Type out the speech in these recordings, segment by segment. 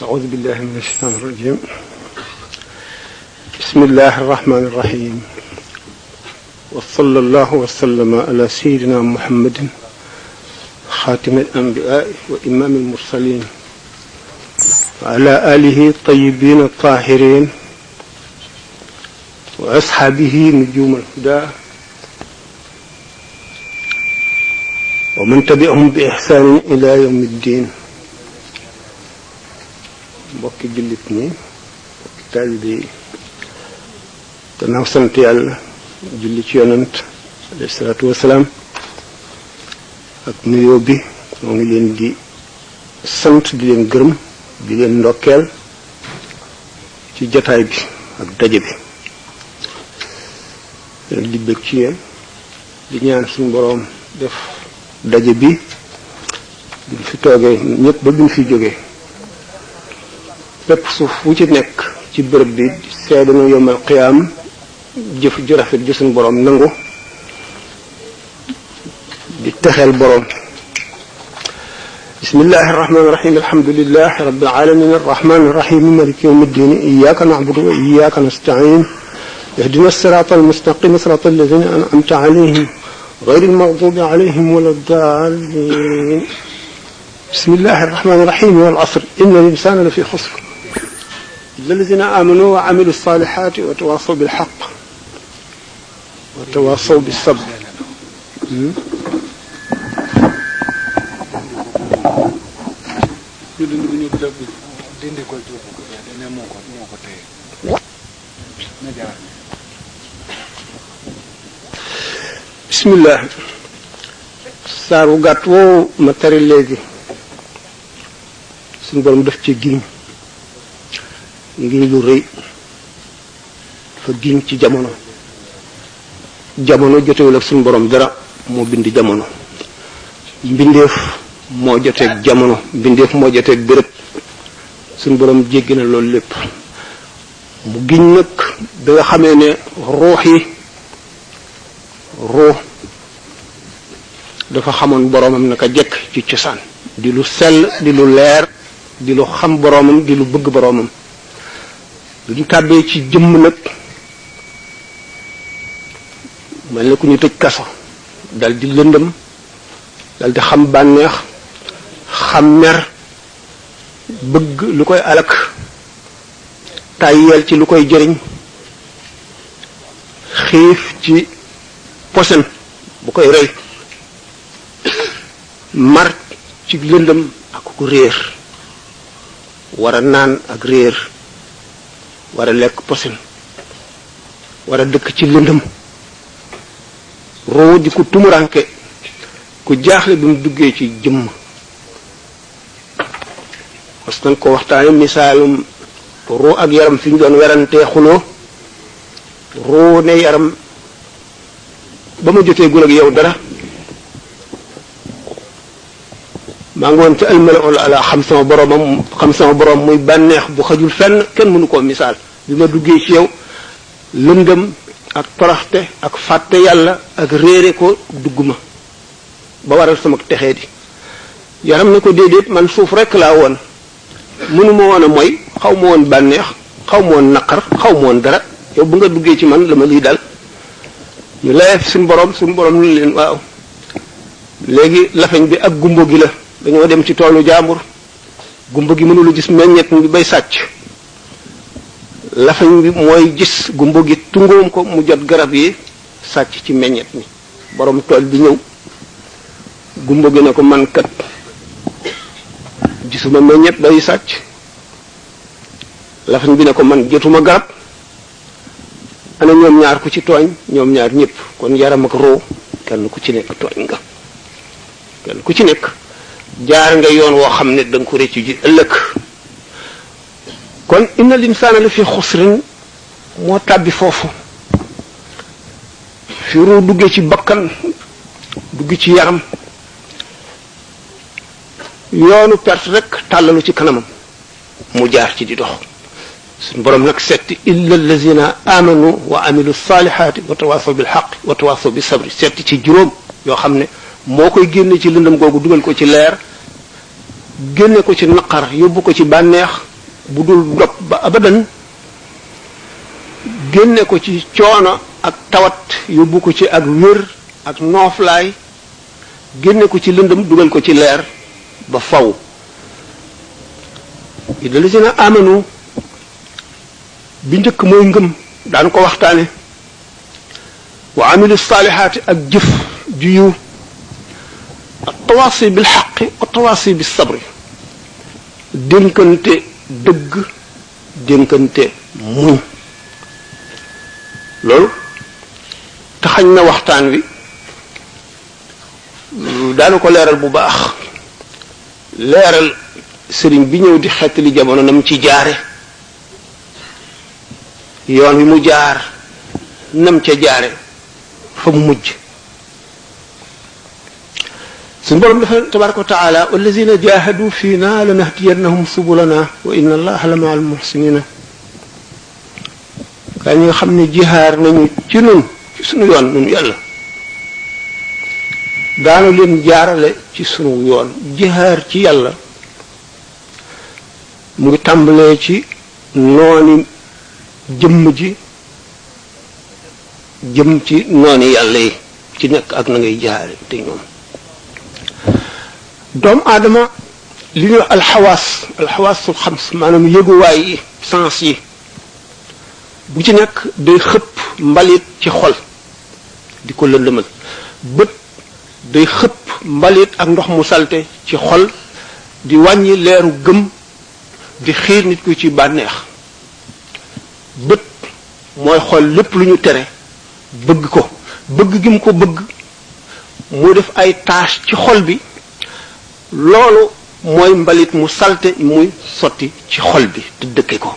أعوذ بالله من الشيطان الرجيم. بسم الله الرحمن الرحيم. وصلى الله وسلم على سيدنا محمد خاتم الأنبياء وإمام المرسلين وعلى آله الطيبين الطاهرين وأصحابه نجوم الهدى ومن تبعهم بإحسان إلى يوم الدين. mbokki jullit ñi mbokki taalibe yi gannaaw sant yàlla julli ci yonant alayhi salaatu wasalaam ak nuyoo bi moo ngi leen di sant di leen gërëm di leen ndokkeel ci jataay bi ak daje bi di bëgg ci yéen di ñaan suñu boroom def daje bi buñ fi toogee ñëpp ba buñ fi jógee lépp suuf wu ci nekk ci bërëb bi seede na yomal qiyaam jëf ju rafet ju suñu boroom nangu di texeel boroom. bismillahi irrahmani irrahim alhamdulilahi rabbil alamin arrahmani irrahim maliki yawmi ddin iyyaka na'budu wa iyyaka nasta'in ihdina sirata almustaqim sirata alladhina an'amta alayhim ghayri almaghdubi alayhim wala ddallin. bismillahi irrahmani irrahim wal 'asr inna al-insana lafi khusr illa alladhina amanu wa 'amilu s-salihati wa tawasaw bil haqq wa tawasaw bis sabr. bismillah. saar wu gàtt woowu ma tari léegi suñu borom def ci giñ lu rëy fa giñ ci jamono jotewul ak suñu borom dara moo bind jamono mbindeef moo joteeg jamono mbindeef moo joteeg béréb suñu borom jéggi na loolu lépp mu giñ nag da nga xamee ne ruux dafa xamoon boroomam naka jekk ci cosaan di lu sell di lu leer di lu xam boroomam di lu bëgg boroomam duñ tàbbee ci jëmm nag mel na ku ñu tëj kaso dal di lëndëm dal di xam bànneex xam mer bëgg lu koy alak tàyyeel ci lu koy jëriñ xiif ci posen bu koy rey mar ci lëndëm ak ku réer war a naan ak réer war a lekk posen war a dëkk ci lëndëm roo di ku tumuranke ku jaaxle bi mu duggee ci jëmm parce que ko waxtaane misaalum roo ak yaram fi ñu doon werantee xuloo roo ne yaram ba ma jotee gul ak yow dara maa ngi woon ci almala'ul ala xam sama boroom muy bànneex bu xajul fenn kenn mënu koo misaal bi ma duggee ci yow lëndëm ak toroxte ak fàtte yàlla ak réere ko dugg ma ba waral sama texee di yaram ne ko déedéet man suuf rekk laa woon mënuma woon a mooy xaw ma woon bànneex xaw ma woon naqar xaw ma woon dara yow bu nga duggee ci man la ma lii dal ñu layef suñu boroom lu leen waaw léegi lafañ bi ak gumbo gi la dañoo dem ci toolu jaambur gumba gi mënula gis meññet bi bay sàcc lafañ bi mooy gis gumba gi tungoom ko mu jot garab yi sàcc ci meññet mi borom tool bi ñëw gumba gi ne ko man kat gisuma meññet bay sàcc lafañ bi ne ko man jotuma garab ana ñoom ñaar ku ci tooñ ñoom ñaar ñëpp kon yaram ak roo kenn ku ci nekk tooñ nga kenn ku ci nekk jaar nga yoon woo xam ne da nga ko réccu ji ëllëg kon inna linsaana la fi xusrin moo tàbbi foofu fi ruu duggee ci bakkan dugg ci yaram yoonu perte rek tàllalu ci kanamam mu jaar ci di dox suñu borom nag setti illa allazina amanu wa amilu salihati wa tawasaw bil haqq wa tawasaw bis sabri setti ci juróom yoo xam ne moo koy génne ci lëndëm googu dugal ko ci leer génne ko ci naqar yóbbu ko ci bànneex bu dul dog ba abadan génne ko ci coono ak tawat yóbbu ko ci ak wér ak nooflaay génne ko ci lëndëm dugal ko ci leer ba faw idalazina amanu bi njëkk mooy ngëm daan ko waxtaane wa amilu saalihaati ak jëf ju yiw tawaasi bil xaqi wa tawaasi bis sabri dénkante dëgg dénkante muñ loolu taxañ na waxtaan wi daanu ko leeral bu baax leeral sëriñ bi ñëw di xettali jamono nam ci jaare yoon wi mu jaar nam ca jaare fa mu mujj suñu borom dafa tabaraka wa taala wallazina jahadu fiina lanahdiyannahum subulana wa inna allaha la ma'al muhsinina kaa ñi nga xam ne jihaar nañu ci nun ci sunu yoon nun yàlla daanu leen jaarale ci sunu yoon jihaar ci yàlla mu ngi tàmbalee ci nooni jëmm ji jëm ci nooni yàlla yi ci nekk ak na ngay jaare te ñoom doomu aadama li ñuy wax alxawaasul xams maanaam yëguwaay yi sens yi bu ci nekk day xëpp mbalit ci xol di ko lëndëmal bët day xëpp mbalit ak ndox mu salte ci xol di wàññi leeru gëm di xiir nit ku ci bànneex bët mooy xool lépp lu ñu tere bëgg ko bëgg gi mu ko bëgg mu def ay tache ci xol bi loolu mooy mbalit mu salte muy sotti ci xol bi te dëkke ko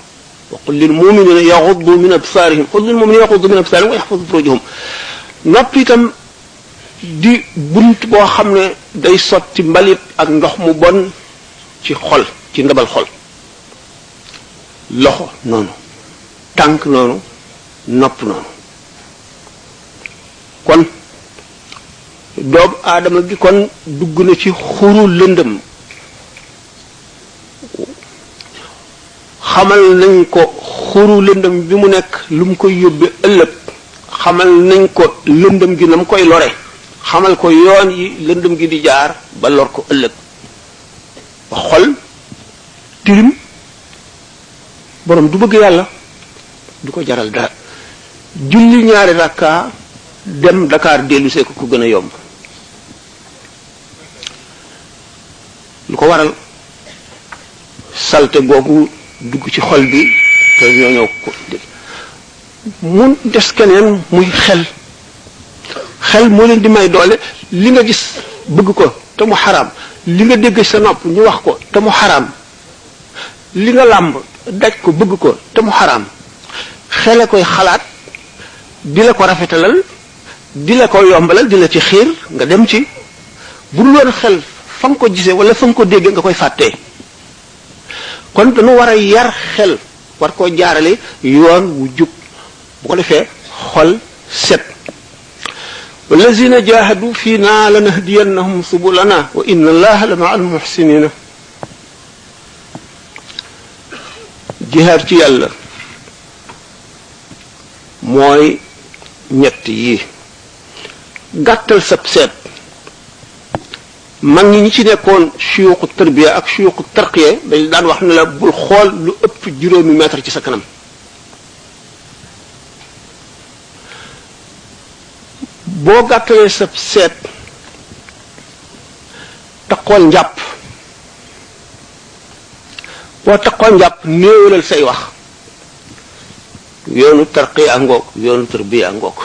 wa qul lil mu'minina yaghuddu min absarihim qul lil mu'minina yaghuddu min absarihim wa yahfazu furujahum noppi itam di bunt boo xam ne day sotti mbalit ak ndox mu bon ci xol ci ndabal xol loxo noonu tànk noonu nopp noonu kon doomu aadama gi kon dugg na ci xuru lëndëm xamal nañ ko xuru lëndëm bi mu nekk lu mu koy yóbbe ëllëg xamal nañ ko lëndëm gi na mu koy lore xamal ko yoon yi lëndëm gi di jaar ba lor ko ëllëg ba xol tilim borom du bëgg yàlla du ko jaral dara julli ñaari rakka dem Dakar dellu see ko gën a yomb lu ko waral salte googu dugg ci xol bi te ñoo ñëw ko mun des keneen muy xel moo leen di may doole li nga gis bëgg ko te mu xaraam li nga dégg sa nopp ñu wax ko te mu xaraam li nga làmb daj ko bëgg ko te mu xaraam xele koy xalaat di la ko rafetalal di la ko yombalal di la ci xiir nga dem ci bu dul woon xel fa nga ko gisee wala fa nga ko déggee nga koy fàttee kon dañu war a yar xel war koo jaarale yoon wu jub bu ko defee xol set wallazina jahadu fiina lanahdiyannahum subulana wa inna allaha la ma'al muhsinina jihaar ci yàlla mooy ñett yi gàttal sab seet mag ñi ci nekkoon suyuqu tarbiya ak suyuqu tarqiya dañ daan wax ne la bul xool lu ëpp juróomi mètre ci sa kanam boo gàttalee sab seet taqool njàpp boo taqool njàpp néewalal say wax yoonu tarqiya ngoog yoonu tarbiya ngoog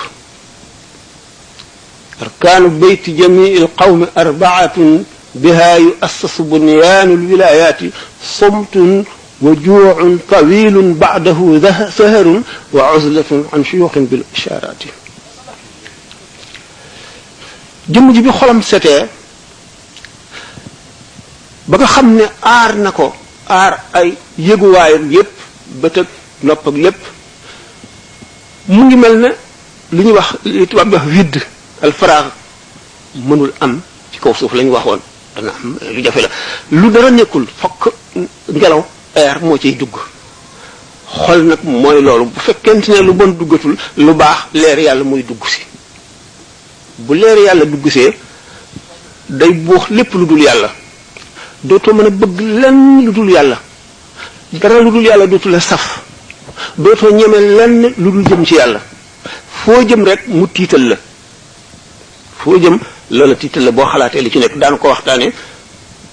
arkaanu bayti jamii alqawmi arbaatun biha yuassasu bunyaanu alwilayaati somtun wa juucun tawilun bacdahu saharun wa uzlatun an shuyuuxin bil ishaaraati jëmm ji bi xolam setee ba nga xam ne aar na ko aar ay yëguwaayam yépp bët ak nopp ak lépp mu ngi mel ne lu ñuy wax li tubaab bi wax vide al faraax mënul am ci kaw suuf la ñu waxoon dana am lu jafe la lu dara nekkul fokk ngelaw air moo ciy dugg xol nag mooy loolu bu fekkente ne lu bon duggatul lu baax leer yàlla muy dugg si bu leer yàlla dugg see day buux lépp lu dul yàlla dootoo mën a bëgg lenn lu dul yàlla dara lu dul yàlla dootu la saf dootoo ñeme lenn lu dul jëm ci yàlla foo jëm rek mu tiital la foo jëm loola tiital la boo xalaatee li ci nekk daan ko waxtaane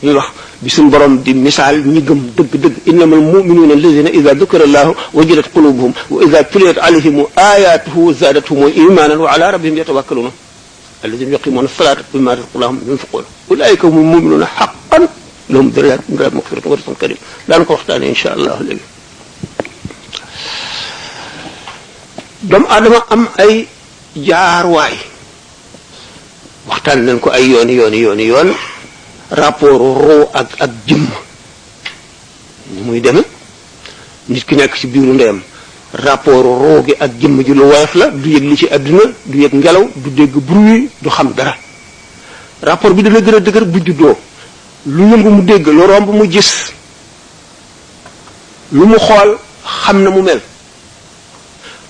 ñuy wax bi suñ borom di misaal ñi gëm dëgg-dëgg innamal mu'minuna allazina idha dhukira allahu wajilat qulubuhum wa idha tuliyat alayhim ayatuhu zadatuhum imanan wa ala rabbihim yatawakkaluna allazina yuqimuna as-salata mimma razaqnahum yunfiqun ulaika humul mu'minuna haqqan lahum darajatun inda rabbihim maghfiratun wa rizqun karim daan ko waxtaane insha allah léegi doomu aadama am ay jaarwaay waxtaan nañ ko ay yoon rapport roo ak jëmm ni muy deme nit ki nekk ci biiru ndeyam rapport roo gi ak jëmm ji lu woyof la du yëg li ci àdduna du yëg ngelaw du dégg bruit du xam dara rapport bi dana gën a dëgër bu juddoo lu yëngu mu dégg lu romb mu gis lu mu xool xam na mu mel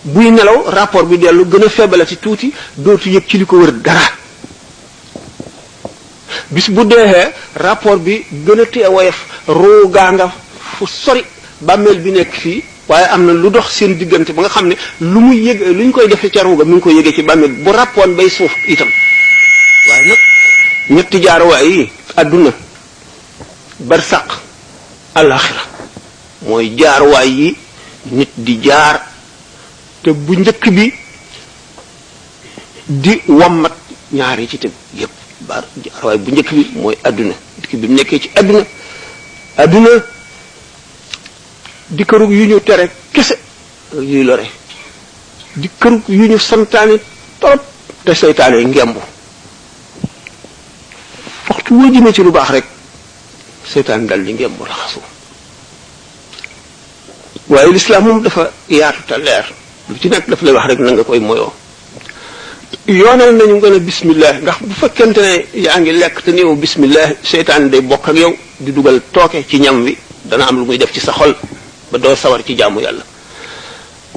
buy nelaw rapport bi dellu gën a feebala ci tuuti dootu yëg ci li ko wër dara bis bu deexee rapport bi gën a tee woyof roo gaa nga fu sori bàmmeel bi nekk fii waaye am na lu dox seen diggante ba nga xam ne lu muy yëg lu ñu koy defee ca ruuga mi ngi koy yëgee ci bàmmeel bu rappoon bay suuf itam waaye nag ñetti jaaruwaay yi àdduna barsaq alaxira mooy jaaruwaay yi nit di jaar te bu njëkk bi di wammat ñaar yi ci teg yépp jaaruwaay bu njëkk bi mooy àdduna dikk bi mu nekkee ci àdduna di kërug yu ñu tere kese yuy lore di kërug yu ñu santaane torop te seytaane ngembu waxtu woo jëmee ci lu baax rek seytaane dal di ngembu raxasu waaye lislaam moom dafa yaatu te leer lu ci nekk daf lay wax rek na nga koy moyoo yoonal nañu nga ne bismillah ndax bu fekkente ne yaa ngi lekk te néew bismillah seytaane day bokk ak yow di dugal tooke ci ñam wi dana am lu muy def ci sa xol ba doo sawar ci jaamu yàlla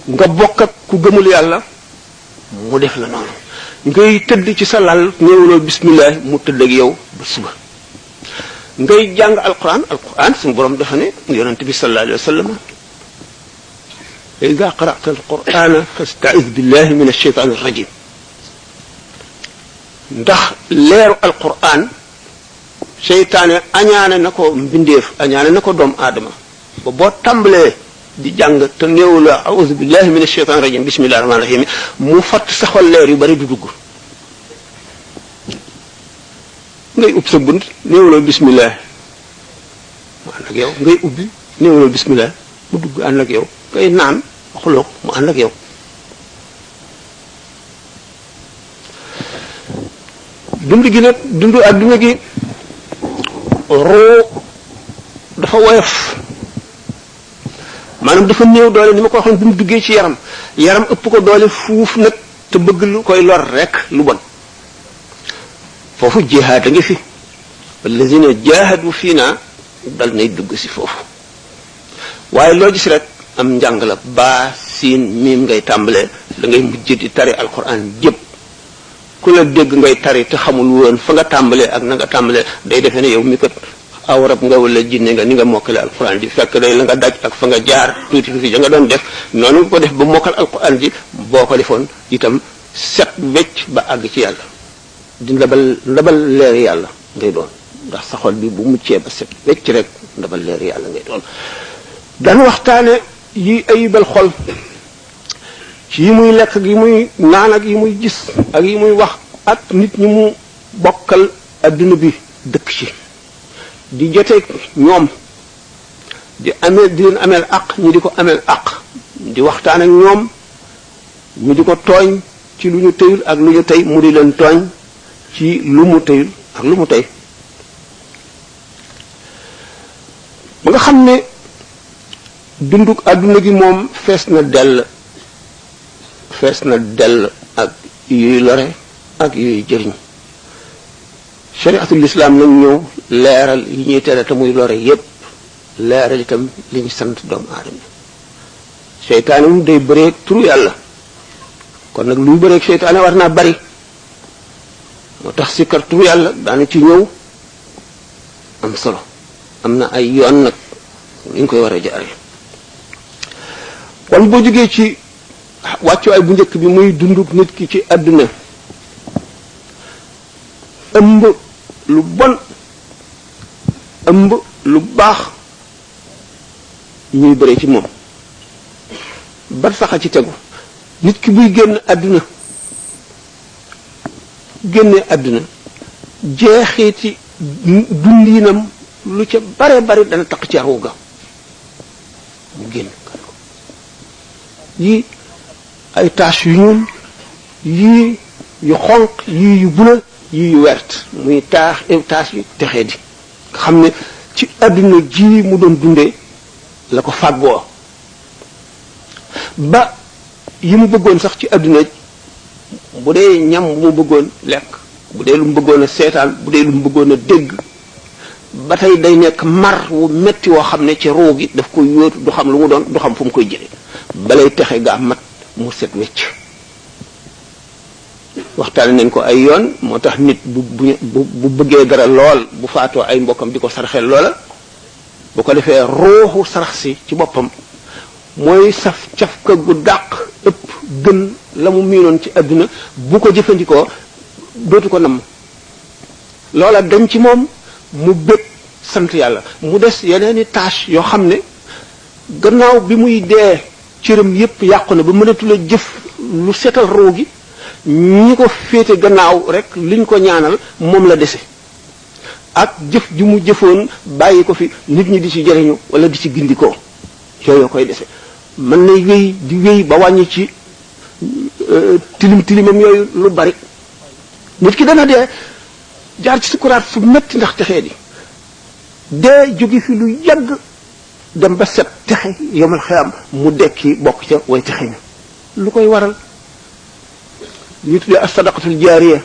nga bokk ak ku gëmul yàlla mu def la noonu ngay tëdd ci sa lal néewuloo bismillah mu tëdd ak yow ba suba ngay jàng alquran suñu borom dafa ne yonent bi sallallahu alayhi wa sallam ida qara'ta alqurana fasta'iz billahi min ash-shaytan ar-rajim ndax leeru alquran seytaane añaane na ko mbindeef añaane na ko doomu aadama ba boo tàmbalee di jàng te néew la a'udhu billahi minash shaitanir rajim bismillahir rahmanir rahim mu fatt sa xol leer yu bari du dugg ngay ub sa bunt néew la bismillah mu ànd ak yow ngay ubbi néew la bismillah mu dugg ànd ak yow ngay naan waxuloo mu ànd ak yow dund gi nag dund adduna gi roo dafa woyof maanaam dafa néew doole ni ma ko waxoon bi mu duggee ci yaram ëpp ko doole fuuf nag te bëgg lu koy lor rek lu bon foofu jihaad a ngi fi wallazina jahadu fiina dal nay dugg si foofu waaye loo gis rek am njàng la baa siin miim ngay tàmbalee da ngay mujj di tari alquran jëpp ku la dégg ngay tari te xamul woon fa nga tàmbalee ak na nga tàmbalee day defee ne yow mi kat aw rab nga wala jinne nga ni nga mokkale alquran ji fekk day la nga daj ak fa nga jaar tuuti fi ja nga doon def noonu nga ko def ba mokkal alquran ji boo ko defoon itam set wecc ba àgg ci yàlla di ndabal leeri yàlla ngay doon ndax sa xol bi bu muccee ba set wecc rek ndabal leeri yàlla ngay doon daan waxtaane yi ayibal xol ci yi muy lekk ak yi muy naan ak yi muy gis ak yi muy wax ak nit ñi mu bokkal adduna bi dëkk ci di joteeg ñoom di leen ameel aq ñi di ko ameel aq di waxtaan ak ñoom ñu di ko tooñ ci lu ñu tëyul ak lu ñu tey mu di leen tooñ ci lu mu tëyul ak lu mu tey ba nga xam ne dunduk adduna gi moom fees na dell ak yuy lore ak yuy jëriñ shariatul islam nag ñëw leeral yi ñuy tere te muy lore yépp leeral itam li ñu sant doomu aadama seytaane moom day bëreeg turu yàlla kon nag luy bëreeg seytaane war naa bari moo tax sikkar turu yàlla daanu ci ñëw am solo am na ay yoon nag ni ñu koy war a jaare kon boo jógee ci wàccuwaay bu njëkk bi muy dunduk nit ki ci àdduna ëmb lu bon ëmb lu baax ñuy bëre ci moom bar saxa ci tegu nit ki buy génn àdduna génne àdduna jeexiti dundinam lu ca bare bari dana taq ci ruuga mu génn yii ay tache yu ñuul yii yu xonq yii yu bula yii yu wert muy tache yu texee di nga xam ne ci àdduna ji mu doon dundee la ko fàggoo ba yi mu bëggoon sax ci àdduna bu dee ñam bu mu bëggoon lekk bu dee lu mu bëggoon a seetaan bu dee lu mu bëggoon a dégg ba tey day nekk mar wu metti woo xam ne ci ruu gi daf koy yóotu du xam lu mu doon du xam fu mu koy jële balay texe gaa mat mu set wecc waxtaan nañ ko ay yoon moo tax nit bu bëggee dara lool bu faatoo ay mbokkam di ko sarxel loola bu ko defee ruuxu sarax si ci boppam mooy saf cafka gu dàq ëpp gën la mu miinoon ci àdduna bu ko jëfandikoo dootu ko namm loola dañ ci moom mu bëgg sant yàlla mu des yeneeni tâche yoo xam ne gannaaw bi muy dee cëram yépp yàqu na ba mënatula jëf lu setal ruu gi ñi ko féete gannaaw rek liñ ko ñaanal moom la dese ak jëf ju mu jëfoon bàyyi ko fi nit ñi di ci jëriñu wala di ci gindikoo yooyu koy dese mën na wéy di wéy ba wàññi ci tilimam yooyu lu bari nit ki dana dee jaar ci sukuraat fu metti ndax texee di dee jóge fi lu yàgg dem ba set texe yomal xiyam mu dekki bokk ca way texe na lu koy waral ñu tuddee as-sadaqatul jaariya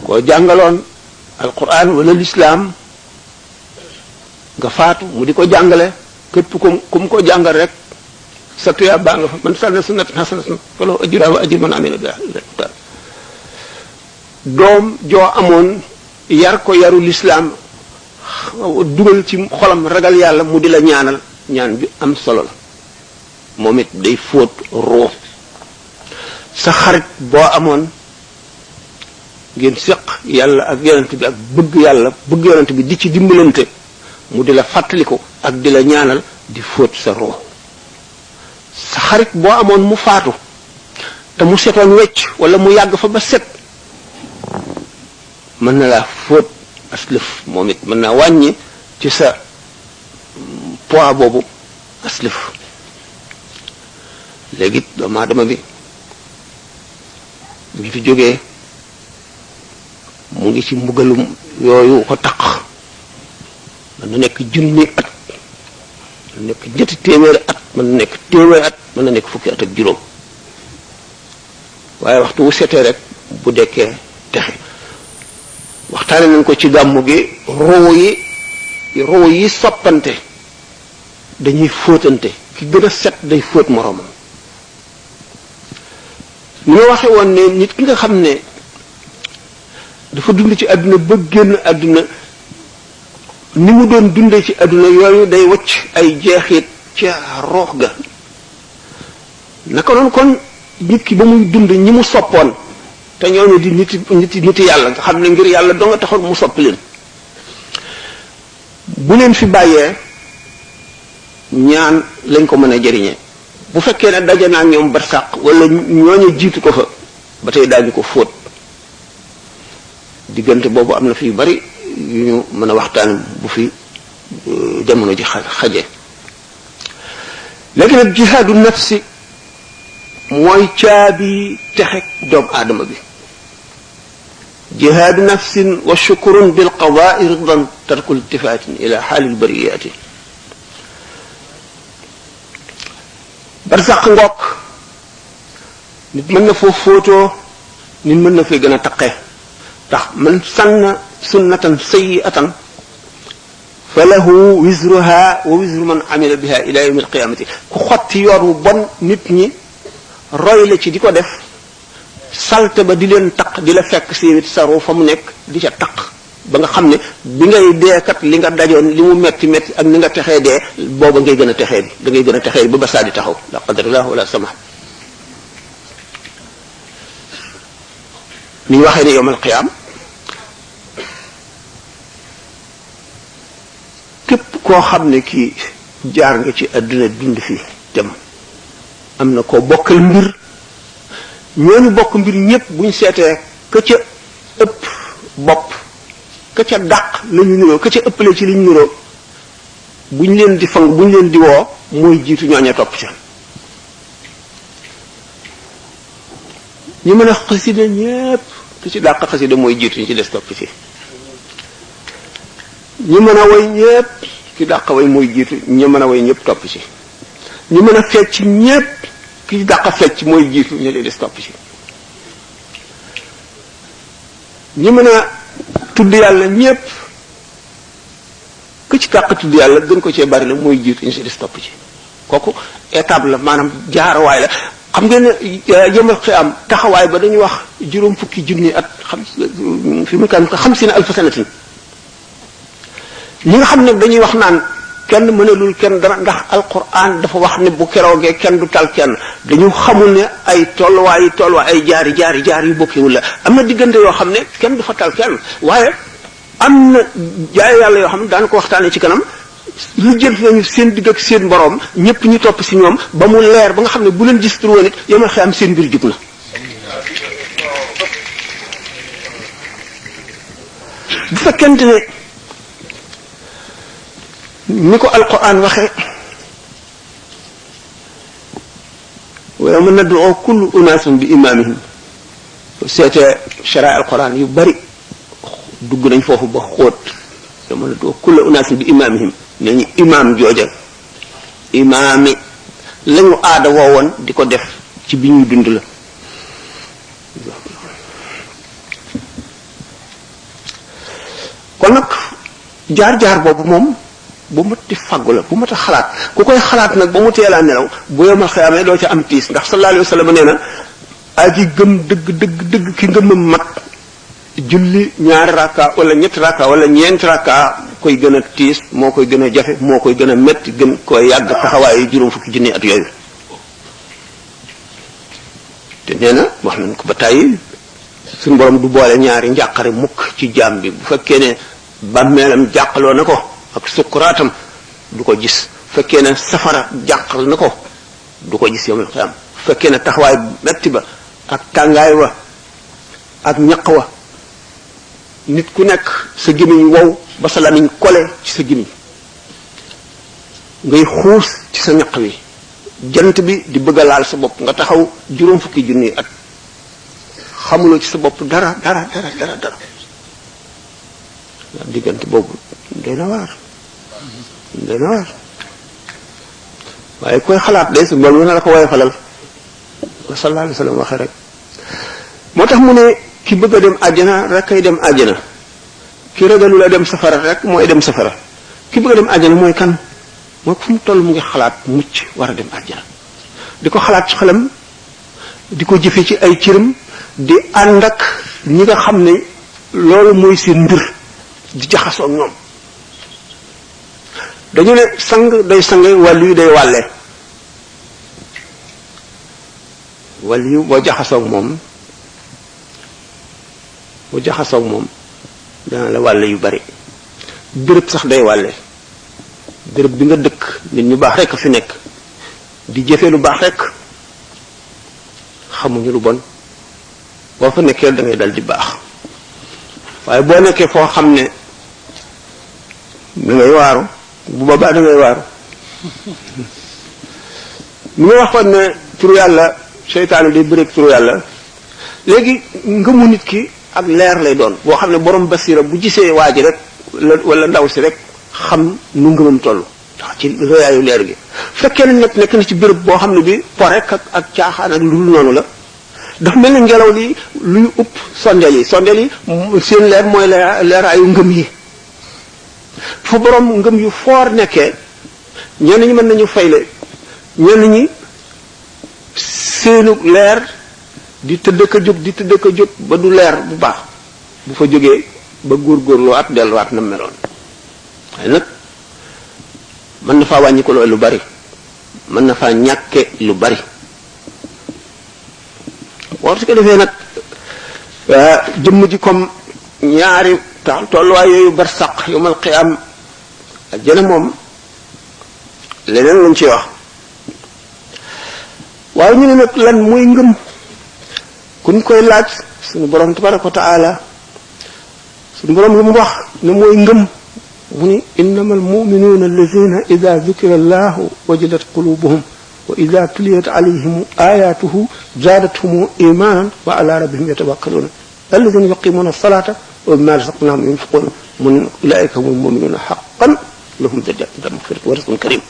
koo jàngaloon alquran wala lislaam nga faatu mu di ko jàngale képp ku mu ko jàngal rek sa tuyaa baa nga fa man sanna sunnatan hasanatan falahu ajruha wa ajru man amila biha doom joo amoon yar ko yaru lislaam dugal ci xolam ragal yàlla mu di la ñaanal ñaan bi am solo la moom it day fóot ruux sa xarit boo amoon ngeen séq yàlla ak yonent bi ak bëgg yàlla bëgg yonent bi di ci dimbalante mu di la fàttaliku ak di la ñaanal di fóot sa ruux sa xarit boo amoon mu faatu te mu setoon wecc wala mu yàgg fa ba set mën na laa fóot aslëf moom it mën naa wàññi ci sa poids boobu aslëf léegi doomu aadama bi bu ñu fi jógee mu ngi ci mbugalum yooyu ko taq mën na nekk junni at mën na nekk ñetti téeméeri at mën na nekk téeméeri at mën na nekk fukki at ak juróom waaye waxtu wu setee rek bu dekkee texe waxtaane nañ ko ci gàmmu gi ruu yi soppante dañuy fóotante ki gën a set day fóot moroomam ni ma waxe woon ne nit ki nga xam ne dafa dund ci àdduna ba génn àdduna ni mu doon dundee ci àdduna yooyu day wacc ay jeexit ca roox ga naka noonu kon nit ki ba muy dund ñi mu soppoon te ñooñu di niti yàlla nga xam ne ngir yàlla doo nga taxoon mu soppi leen bu leen fi bàyyee ñaan lañ ko mën a jëriñee bu fekkee ne daje naa ñoom barsàq wala ñooñu jiitu ko fa ba tey daañu ko fóot diggante boobu am na fi yu bari yu ñu mën a waxtaan bu fi jamono ji xaje léegi nag jihaadu nafsi mooy caabi texek doomu aadama bi jihaadu nafsin wa shukrun bil qadaai ridan tarku iltifaatin ila xaalil bariyaati barsàq ngook nit mën na foofu fóotoo nit mën na fay gën a taqe tax man sanna sunnatan sayyi'atan falahu wizruha wa wizru man amila biha ila yawm alqiyamati ku xotti yoon wu bon nit ñi roy la ci di ko def salte ba di leen taq di la fekk séewit saru fa mu nekk di ca taq ba nga xam ne bi ngay deekat li nga dajoon li mu metti metti ak ni nga texee dee booba ngay gën a texee di da ngay gën a texee ba saa di taxaw la qadarullah wala sama ni ñu waxee ne yawmal qiyaam képp koo xam ne kii jaar nga ci àdduna dund fii dem am na koo bokkal mbir ñooñu bokk mbir ñëpp buñ seetee ka ca ëpp bopp ka ca dàq la ñu niroo ka ca ëppale ci li ñu niroo buñ leen di fang buñ leen di woo mooy jiitu ñooña topp ca ñu mën a xasida ñëpp ki ci dàq xasida mooy jiitu ñu ci des topp ci ñu mën a way ñëpp ki dàq way mooy jiitu ñu mën a way ñëpp topp ci ñu mën a fecc ñëpp ki dàq fecc mooy jiitu ñu leen des topp ci ñu mën a tudd yàlla ñëpp ku ci dàq tudd yàlla gën ko cee bari la mooy jiitu ñu si des topp ci kooku étape la maanaam jaarawaay la xam ngeen ne yawmal qiyaam taxawaay ba dañuy wax juróom fukki junni at xam fi mu kan 50 alf sanatin ñi nga xam ne dañuy wax naan kenn mënalul kenn dara ndax alquran dafa wax ne bu keroogee kenn du tal kenn dañu xamul ne ay tolluwaay ay jaar yu bokkewul la am na diggante yoo xam ne kenn du fa tal kenn waaye am na jaay yàlla yoo xam ne daan ko waxtaanee ci kanam lu jënt nañu seen digg ak seen borom ñëpp ñu topp si ñoom ba mu leer ba nga xam ne bu leen gis tur woon it yawmal qiyaam seen mbir jub na bu fekkente ne ni ko alquran waxe wa yawma nad'u kullu unaasin bi imaamihim seete sharaa alquran yu bari dugg nañ foofu ba xóot yawma nad'u kullu unaasin bi imaamihim nee ñu imaam jooja imaami lañu aada woowoon di ko def ci bi ñuy dund la kon nag jaar-jaar boobu moom bu mat di faggu la bu mat a xalaat ku koy xalaat nag ba mu teelaa nelaw bu yawmal qiyaama doo ca am tiis ndax sallallahu alayhi wa sallam nee na aji gëm dëgg ki ngëmam mat julli ñaari rakka wala ñetti rakka wala ñeenti rakka koy gën a tiis moo koy gën a jafe moo koy gën a metti gën koy yàgg taxawaayu juróom fukki junni at yooyu te nee na wax nañ ko ba tàyyi suñu borom du boole ñaari njàqare mukk ci jaam bi bu fekkee ne bàmmeelam jàqaloo na ko ak sukkuraatam du ko gis fekkee ne safara jàqal na ko du ko gis yawmal qiyaam fekkee ne taxawaay metti ba ak tàngaay wa ak ñaq wa nit ku nekk sa gémmiñ wow ba sa lamiñ kole ci sa gémmiñ ngay xuus ci sa ñaq wi jant bi di bëgg a laal sa bopp nga taxaw juróom fukki junni at xamuloo ci sa bopp dara diggante boobu day na waar waaye koy xalaat day su borom na la ko woye falal ko sallallahu alayhi wa sallam waxe rek moo tax mu ne ki bëgg a dem àjjana rek kay dem àjjana ki ragalul a dem safara rek mooy dem safara ki bëgg a dem àjjana mooy kan mooy fu mu toll mu ngi xalaat mucc war a dem àjjana di ko xalaat ci xelam di ko jëfe ci ay cëram di ànd ak ñi nga xam ne loolu mooy seen mbir di jaxasoo ak ñoom dañu ne sang day sange wàllu yu day wàlle wàllu yu boo jaxasoo ak moom dana la wàlle yu bari béréb sax day wàlle béréb bi nga dëkk nit ñu baax rekk fi nekk di jëfe lu baax rekk xamuñu lu bon boo fa nekkee da ngay dal di baax waaye boo nekkee foo xam ne da ngay waaru bu boobaa da ngay waaru mi nga waxoon ne turu yàlla seytaane day bëreeg turu yàlla léegi ngëmu nit ki ak leer lay doon boo xam ne borom basira bu gisee waa ji rek wala ndaw si rek xam nu ngëmam toll ndax ci rëyaayu leer gi fekkee ne nekk na ci béréb boo xam ne bi po rek ak caaxaan ak lu dul noonu la dafa mel ni ngelaw li luy upp sondeel yi seen leer mooy leeraayu ngëm yi fu borom ngëm yu foor nekkee ñenn ñi mën nañu fayle ñenn ñi seenu leer di tëdd ka jóg ba du leer bu baax bu fa jógee ba góorgóorloo at delluwaat na meloon waaye nag mën na faa wàññi ko lu bari mën na faa ñàkke lu bari war su ko defee nag jëmm ji comme ñaari tolluwaay yooyu bar saq yomal xiyaam ak jëne moom leneen lañ ci wax waaye ñu ne nag lan mooy ngëm kuñ koy laaj suñu borom tabaraka wa taala suñu borom lu mu wax ne mooy ngëm mu ni innama almuminuuna alladina ida dukira allahu wajilat qulubuhum wa ida tuliyat alayhim ayatuhu zaadathum imanan wa ala rabbihim yatawakkaluna alladina yuqimuna alsalata wa mimma razaqnahum yunfiquna mun ulaika hum almuminuuna haqqan lahum maghfiratun wa rizqun karim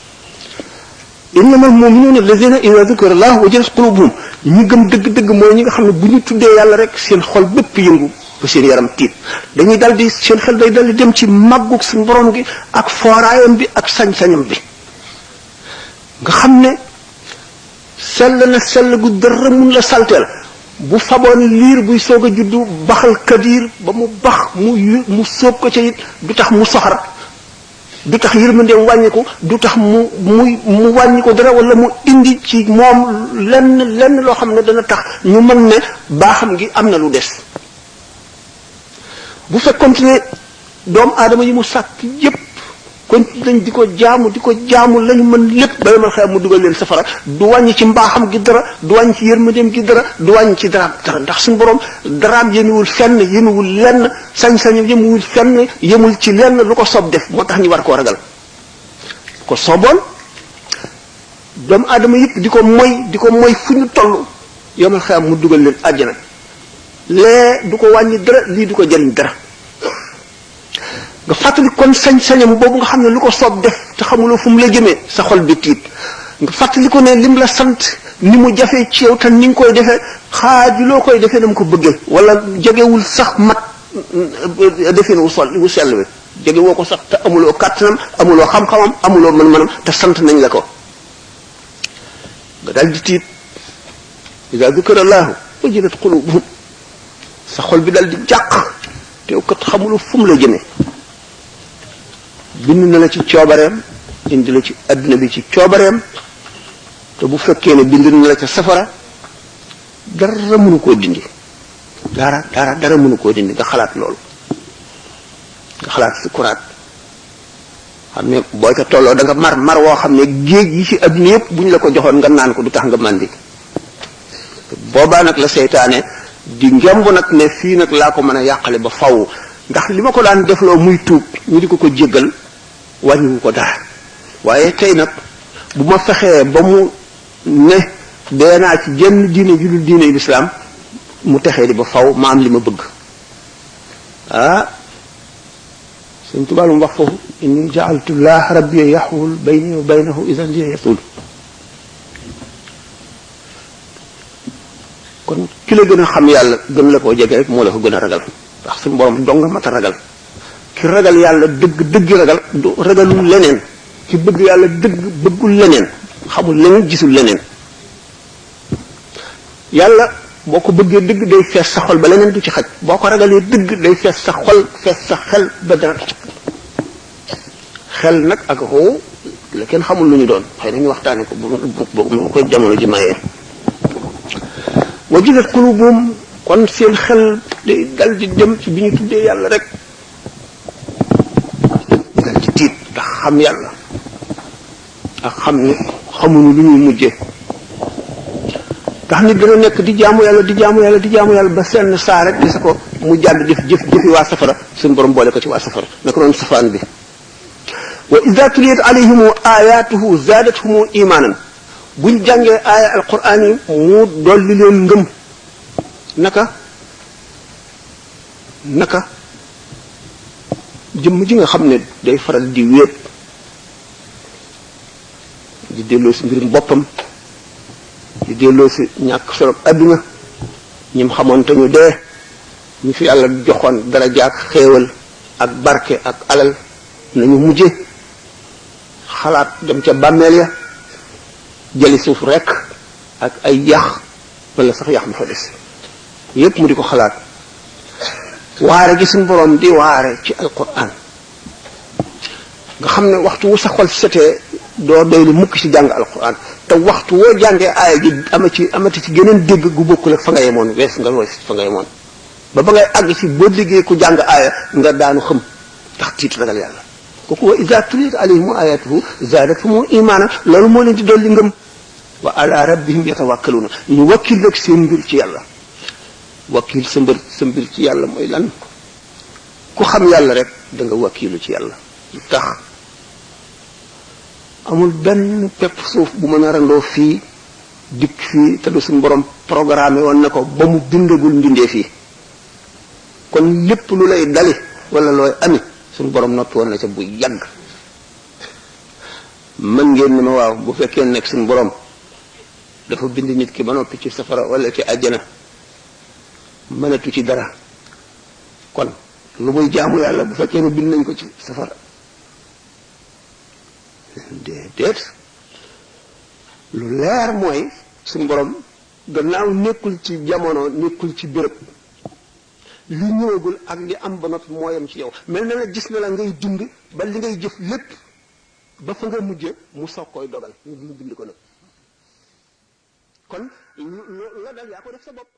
innama almuminuuna alladina ida dukira allahu wajilat qulubuhum ñi gëm dëgg-dëgg mooy ñi nga xam ne bu ñu tuddee yàlla rek seen xol bépp yëngu ba seen yaram tiit dañuy dal di seen xel day dal di dem ci màggug suñu borom gi ak fooraayam bi ak sañ-sañam bi nga xam ne sell gu dara mun la salteel bu faboon liir buy soog a juddu baxal kadir ba mu bax mu sóob ko ca it du tax mu soxar du tax yërmandeem wàññiku du tax mu wàññi ko dara wala mu indi ci moom lenn loo xam ne dana tax ñu mën ne baaxam gi am na lu des bu fekkoon ne doomu aadama yi mu sàkk yépp kon dañ di ko jaamu lañu mën lépp ba yomal xew mu dugal leen safara du wàññi ci mbaaxam gi dara du wàññi ci yërmandeem gi dara du wàññi ci dara ndax suñu borom daraam yemewul fenn yemewul lenn sañ-sañam yemewul fenn yemul ci lenn lu ko soob def moo tax ñu war koo ragal ko sooboon doomu aadama yëpp di ko moy fu ñu toll yomal xew mu dugal leen àjjana lee du ko wàññi dara lii du ko jariñ dara nga fàttali kon sañ-sañam boobu nga xam ne lu ko soob def te xamuloo fu mu la jëmee sa xol bi tiit nga fàttali ko ne lim la sant ni mu jafee ci yow te ni nga koy defee xaajuloo koy defee na mu ko bëggee wala jegewul sax mat defee wu sell bi jegewoo ko sax te amuloo kàttanam amuloo xam-xamam amuloo mën-mënam te sant nañ la ko nga dal di tiit iza dukira allahu wajilat qulubuhum sa xol bi dal di jàq te kat xamuloo fu mu la jëmee bind na la ci coobareem indi la ci adduna bi ci coobareem te bu fekkee ne bind na la ca safara dara mënu koo dindi dara mënu koo dindi nga xalaat loolu nga xalaat sukuraat xam ne booy ko tolloo da nga mar woo xam ne géej yi ci adduna yëpp bu ñu la ko joxoon nga naan ko du tax nga màndi boobaa nag la seytaane di ngemb nag ne fii nag laa ko mën a yàqale ba faw ndax li ma ko daan defloo muy tuub ñu di ko jéggal wàññiwu ko dara waaye tey nag bu ma fexee ba mu ne dee naa ci jenn diine ju dul diine lislaam mu texee di ba faw ma am li ma bëgg Sëñ Tuubaa lu mu wax foofu inni ja'altu llaha rabbi yaxwul bayni wa baynahu idan li yatul kon ki la gën a xam yàlla gën la koo jege rek moo la ko gën a ragal ndax suñu borom dong nga mat a ragal ki ragal yàlla dëgg ragal du ragalul leneen ki bëgg yàlla dëgg bëggul leneen xamul leneen gisul leneen yàlla boo ko bëggee dëgg day fees sa xol ba leneen du ci xaj boo ko ragalee dëgg day fees sa xol fees sa xel ba dara xel nag ak xoo la kenn xamul lu ñu doon xëy na ñu waxtaane ko bu koy jamono ji mayee wajilat qulubuhum kon seen xel day dal di dem ci bi ñu tuddee yàlla rek dal ci tiit ndax xam yàlla ak xam ne xamuñu lu ñuy mujjee ndax nit dana nekk di jaamu yàlla ba seen saa rek gis ko mu jàdd jëfi waa safara suñu borom boole ko ci waa safara naka noonu safaan bi wa idha tuliyat alayhim ayatuhu zadatuhum imanan buñ jàngee aaya alquran yi mu dolli leen ngëm naka jëmm ji nga xam ne day faral di wéet di delloo si mbirum boppam di delloo si ñàkk solo adduna ñim xamoon te ñu dee ñu fi yàlla joxoon daraja ak xéewal ak barke ak alal nañu mujje xalaat dem ca bàmmeel ya jëli suuf rekk ak ay yax wala sax yax ma fa des yépp mu di ko xalaat waare gi suñu boroom di waare ci alquran nga xam ne waxtu wu sa xol setee doo doy lu mukk ci jàng alquran te waxtu woo jàngee aaya ji amati ci geneen dégg gu bokkul ak fa nga yemoon wees nga wees fa nga yemoon ba ngay àgg ci boo liggéey ku jàng aaya nga daanu xam ndax tiit ragal yàlla kooku wa iza tuliyat alayhim ayatuhu zaadathum imaana loolu moo leen di dolli ngëm wa ala rabbihim yatawakkaluuna ñu wakkil nag seen mbir ci yàlla wakkil sa mbir ci yàlla mooy lan ku xam yàlla rek da nga wakkilu ci yàlla lu tax amul benn pepp suuf bu mën a randoo fii dikk fii te du suñu borom programme woon na ko ba mu bindagul mbindee fii kon lépp lu lay dali wala looy ami suñu borom noppi woon na ca bu yàgg mën ngeen ni ma waaw bu fekkee nekk suñu borom dafa bind nit ki ba noppi ci safara wala ci àjjana mënatu ci dara kon lu muy jaamu yàlla bu fekkee ne bind nañ ko ci safara déedéet lu leer mooy suñu borom gannaaw nekkul ci jamono nekkul ci béréb li ñëwagul ak li am ba noppi mooyam ci yow mel na la gis na la ngay dund ba li ngay jëf lépp ba fa nga mujje mu soog koy dogal mu bind ko nag kon la dal yaa ko def sa bopp